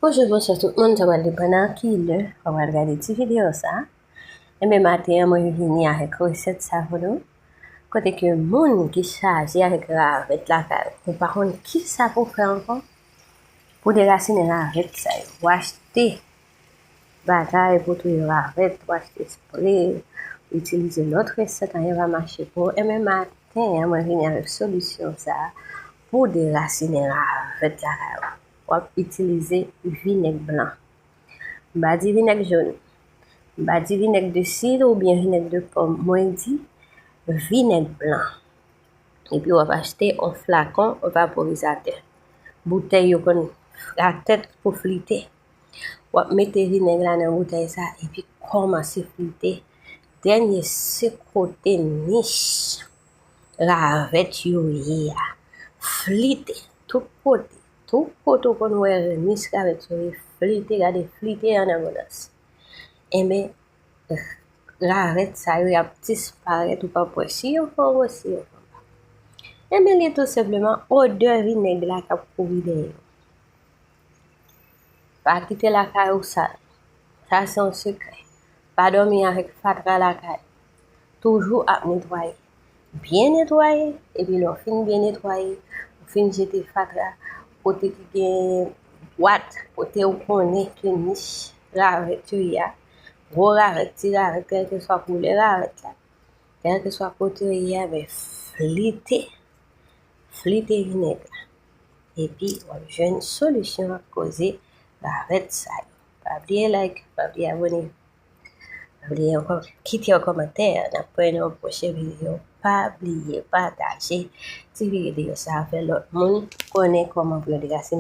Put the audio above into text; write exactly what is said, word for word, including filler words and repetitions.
Bonjou, bonswa tout moun, sa pral depann nan ki lè w pral gade ti videyo sa. Enben, maten an, mwen vini avèk resèt sa pou nou. Kote ke moun ki chaje avèk ravèt lakay ou, ou pa konn ki sa pou fè ankò, pou derasinen ravèt sa yo, ou achte bagay pou touye ravèt, ou achte spre, ou itilize lòt resèt, anyen pa mache pou ou. Enben, maten an, mwen vini avèk solisyon sa pou derasinen ravèt lakay ou. W ap itilize vinèg blan. M pa di vinèg jòn. M pa di vinèg de sid oubyen vinèg de pòm. Mwen di vinèg blan. Epi w ap achte yon flakon vaporizatè. Boutèy yo konn flatèt pou flite. W ap mete vinèg la nan boutèy sa epi kòmanse flite. Dènye se kote nich ravèt yo ye a. Flite tout kote. Tout kote w konn wè nich ravèt yo ye, flite, gade flite an abondans. Enben, ravèt sa yo, y ap disparèt, ou p ap wè si yo fè w gwo, si yo fè w pa. Enben, li tou senpleman odè vinèg la k ap kouri dèyè w. Pa kite lakay ou sal. Sa se yon sekrè. Pa dòmi avèk fatra lakay. Toujou ap netwaye. Byen netwaye, epi lè w fin byen netwaye, ou fin jete fatra, kote ki gen bwat, kote ou konnen ke nich ravèt yo ye a, gwo ravèt, ti ravèt, kèlkeswa koulè ravèt la, kèlkeswa kote yo ye a, men flite, flite vinèg la. Epi w ap jwenn solisyon ak koze ravèt sa yo. Pa bliye like, pa bliye abòne. Pa bliye ankò kite yon kòmantè. N ap wè nan yon pwochen videyo. Pa bliye pataje ti videyo sa a, fè lòt moun konnen kòman pou yo derasinen